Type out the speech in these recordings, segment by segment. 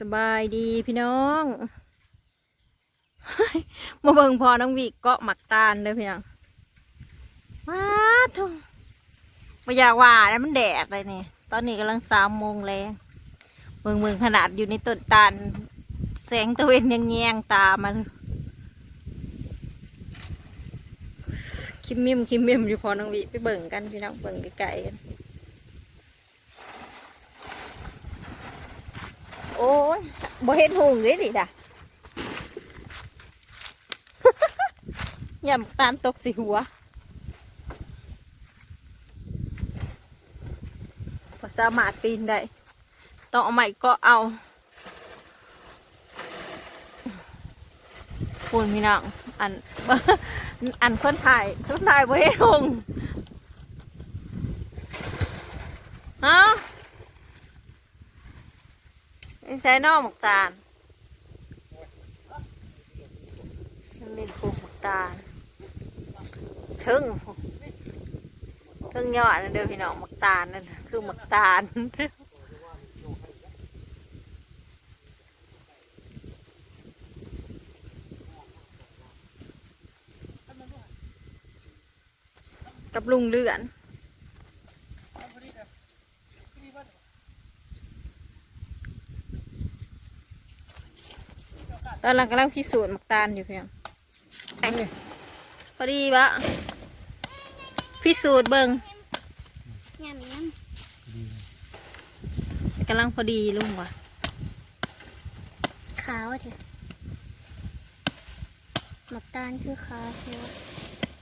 ສະບາຍດີພີ່ນ້ອງ ມາເບິ່ງພໍ່ນ້ອງວິເກາະໝາກຕານເດີພີ່ນ້ອງ. ປາດໂທ້ ບໍ່ຢາກວ່າແລ້ວ ມັນແດດເລີຍນີ້. ຕອນນີ້ກຳລັງສາມໂມງແລງ ເບິ່ງໆ ຂະໜາດຢູ່ໃນຕົ້ນຕານ ແສງຕາເວັນຍັງແຍງຕາມາເລີຍ. ຄິມມິມ ຄິມມິມຢູ່ພໍ່ນ້ອງວິ ໄປເບິ່ງກັນພີ່ນ້ອງ ເບິ່ງໃກ້ໆ ກັນ. ໂອ້ຍ ບໍ່ເຫັນຮຸ່ງເດ້ນີ້ນະ ຢ້ານໝາກຕານຕົກໃສ່ຫົວ ບໍ່ສາມາດປີນໄດ້ ຕ້ອງເອົາໄມ້ເກາະເອົາ. ພຸ້ນພີ່ນ້ອງ ອັນ ອັນຄົນຖ່າຍ ຄົນຖ່າຍບໍ່ເຫັນຮຸ່ງ ຮະ ຢູ່ໃສນໍໝາກຕານ? ມັນເປັນພູໝາກຕານ ເທິງ ເທິງຍອດນັ້ນເດີພີ່ນ້ອງ ໝາກຕານນັ້ນ ຄືໝາກຕານ ກັບລຸງເລື່ອນ ຕອນນັ້ນກຳລັງພິສູດໝາກຕານຢູ່ພຽງ ພໍດີບໍ່? ພິສູດເບິ່ງ ຍຳໆ ກຳລັງພໍດີລຸງວ່າ ຂາວແທ້ ໝາກຕານຄືຂາວແທ້ວະ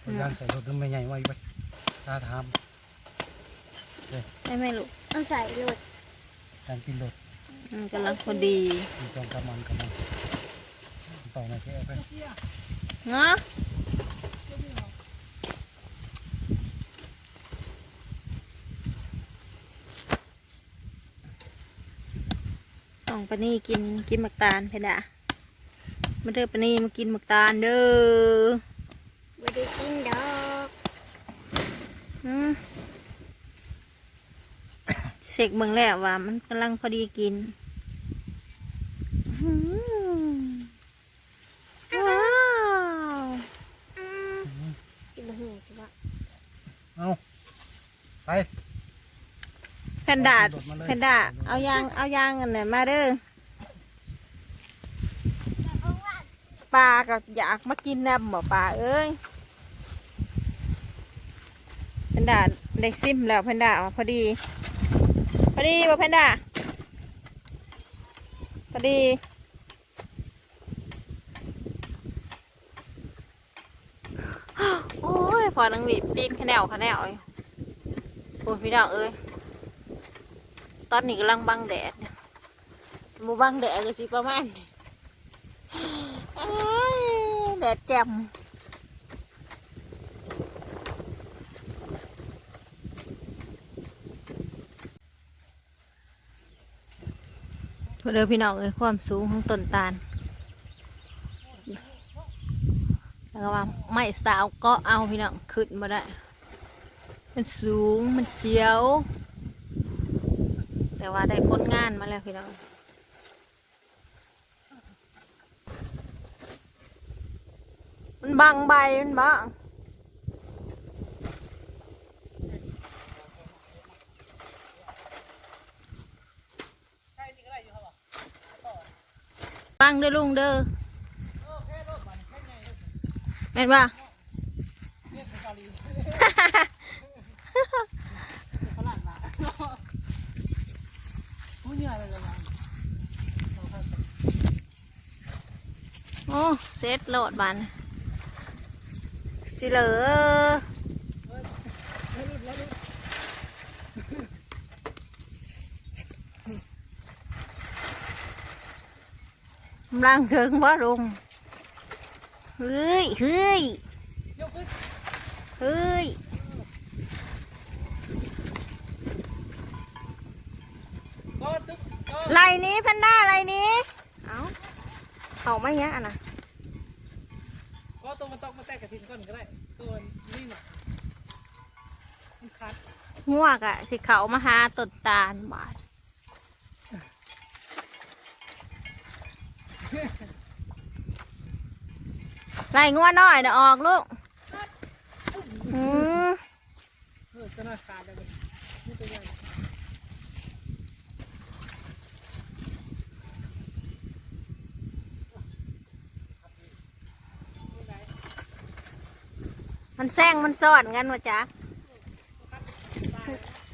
ເອົາຢາງໃສ່ລົດນຳແມ່ໃຫຍ່ໄວ້ໄປ ຖ້າຖາມ ໄດ້ໄໝລູກ? ເອົາໃສ່ລົດ ການກິນລົດ ອືມ ກຳລັງພໍດີ ມີສອງສາມອັນກຳລັງ ເປົ່າໜ້າແຊະໄປ ເນາະ. ນ້ອງປານີກິນ ກິນໝາກຕານເພັນດາ ມາເດີປານີ ມາກິນໝາກຕານເດີ. ບໍ່ໄດ້ກິນດອກ ອືມ ເຊັກເບິ່ງແລ້ວວ່າມັນກຳລັງພໍດີກິນ ອືມ ວ້າວ ກິນບໍ່ເຫື່ອຊິບໍ່? ເອົາ ໄປ ແພນດ້າ ເອົາຂຶ້ນລົດມາເລີຍ ແພນດ້າ ເອົາຢາງ ເອົາຢາງອັນນັ້ນມາເດີ. ປາກໍຢາກມາກິນນຳບໍ່ ປາເອີຍ? ແພນດ້າໄດ້ຊິມແລ້ວ ແພນດ້າວ່າພໍດີ ພໍດີບໍ່ແພນດ້າ? ພໍດີ. ໂອ້ຍ ພໍ່ນາງວິປີນຂະແໜວຂະແໜວຢູ່ພຸ້ນ ພີ່ນ້ອງເອີຍ. ຕອນນີ້ກຳລັງບັງແດດ ບໍ່ບັງແດດກໍຊິປະມານນີ້ ໂອ້ຍ ແດດແຈ່ມ. ພຸ້ນເດີພີ່ນ້ອງເອີຍ ຄວາມສູງຂອງຕົ້ນຕານ ແລ້ວກໍວ່າໄມ້ສາວເກາະເອົາພີ່ນ້ອງ ຂຶ້ນບໍ່ໄດ້ ມັນສູງ ມັນສຽວ ແຕ່ວ່າໄດ້ຜົນງານມາແລ້ວພີ່ນ້ອງ. ມັນບັງໃບມັນບໍ່? ບັງເດີລຸງເດີ ແມ່ນບໍ່? ໂອ້ ເສັດໂລດບາດນີ້ ຊິເລີ ກຳລັງເທິງບໍ່ລົງ? ເຮີ້ຍ ເຮີ້ຍ ເຮີ້ຍ ໄລ່ໜີ ແພນດ້າ ໄລ່ໜີ. ເອົ້າ ເຂົ້າມາຫຍັງອັນນະ? ກໍໂຕມັນຕົກມາແຕກກະຖິນກ່ອນກໍໄດ້ ໂຕນີ້ນະ ມັນຂັດ. ງົວກະຊິເຂົ້າມາຫາຕົ້ນຕານບາດ. ໄລ່ງົວນ້ອຍນະອອກລູກ. ອືມ ມັນແຊງມັນຊ້ອນກັນວ່າຈັກ.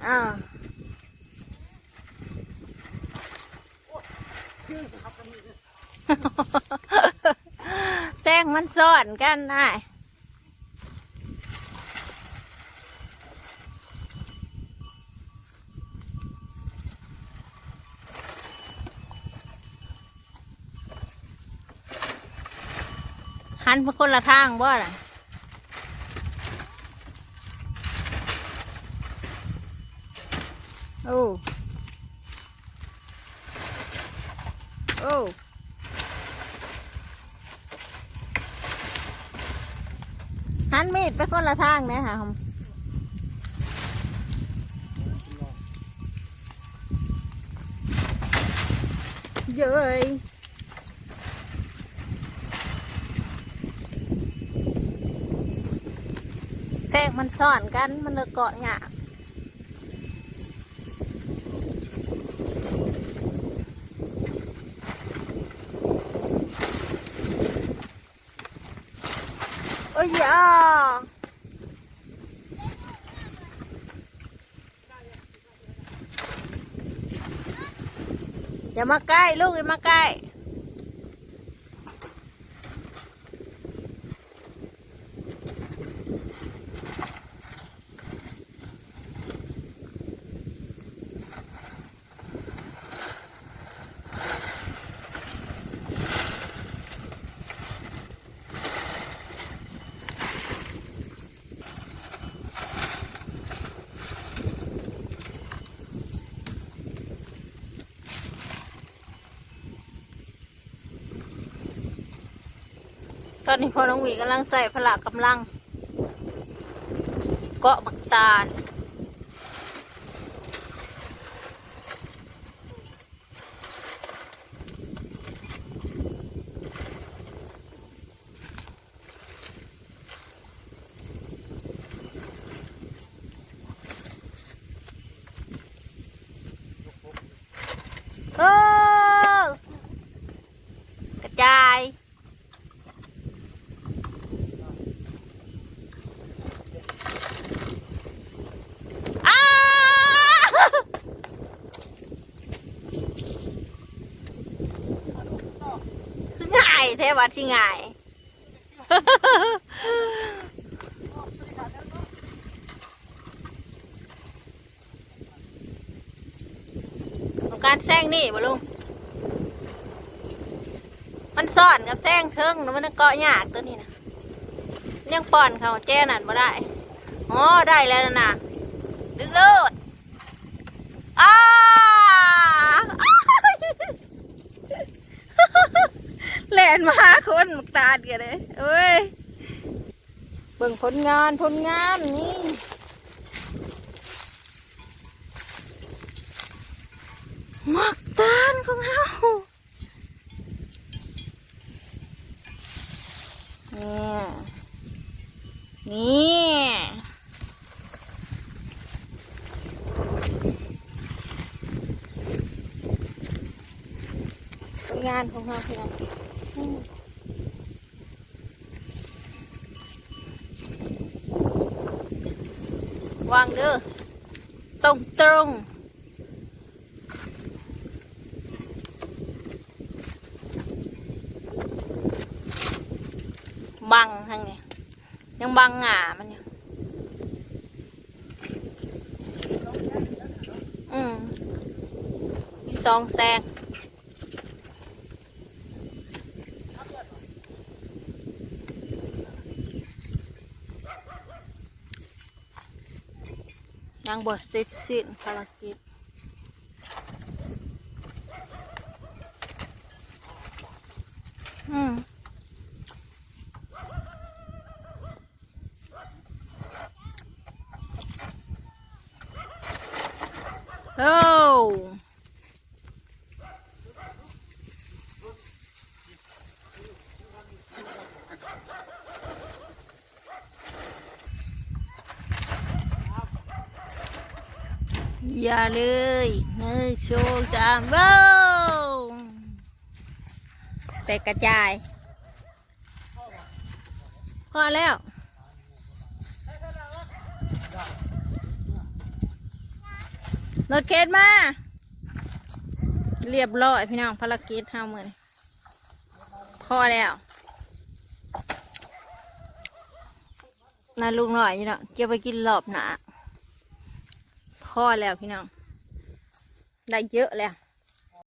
ເອີ ແຊງມັນຊ້ອນກັນອ້າຍ. ຫັນໄປຄົນລະທາງບໍ່ລະ? ໂອ້ ໂອ້ ຫັນມີດໄປຄົນລະທາງແດ່ຫາ. ເຢີຍ ແຊງມັນຊ້ອນກັນ ມັນເລີຍເກາະຍາກ. ໂອ້ຍຢາ ຢ່າມາໃກ້ລູກ ຢ່າມາໃກ້. ຕອນນີ້ພໍ່ນ້ອງຫວີກຳລັງໃຊ້ພະລະກຳລັງເກາະບັກຕານ. ເອີ ກະຈາຍ. ອ້າ ຄືງ່າຍແທ້ ວ່າຊິງ່າຍ. ຕ້ອງການແຊງນີ້ບໍ່ລຸງ? ມັນຊ້ອນກັບແຊງເທິງ ແລ້ວມັນເກາະຍາກຕົວນີ້ນະ. ຍັງປ້ອນເຂົ້າແຈນັ້ນບໍ່ໄດ້. ອໍ ໄດ້ແລ້ວນະ. ດຶງໂລດ. ອ້າ ແລ່ນມາຫາຄົນ ບັກຕາດກະເດ້. ໂອ້ຍ ເບິ່ງຜົນງານ ຜົນງານນີ້ ໝາກຕານຂອງເຮົາ. ນີ້ ນີ້ ຜົນງານຂອງເຮົາພີ່ນ້ອງ. ວາງເດີ ຕົງໆ. ບັງທາງນີ້ ຍັງບັງງ່າມັນຢູ່. ອືມ ມີສອງແສງ. ຍັງບໍ່ເສັດສິ້ນພາລະກິດ. ອືມ ໂອ້. ຢ່າເລີຍ ໜຶ່ງ ສອງ ສາມ ເວົ້າ ແຕກກະຈາຍ ພໍແລ້ວ ລົດເຂັນມາ ລຽບຮ້ອຍພີ່ນ້ອງ ພາລະກິດເຮົາມື້ນີ້ ພໍແລ້ວ ນາລຸງນ້ອຍຢູ່ເນາະ ເກັບໄວ້ກິນລອບໜ້າ ພໍແລ້ວພີ່ນ້ອງ ໄດ້ເຍອະແລ້ວ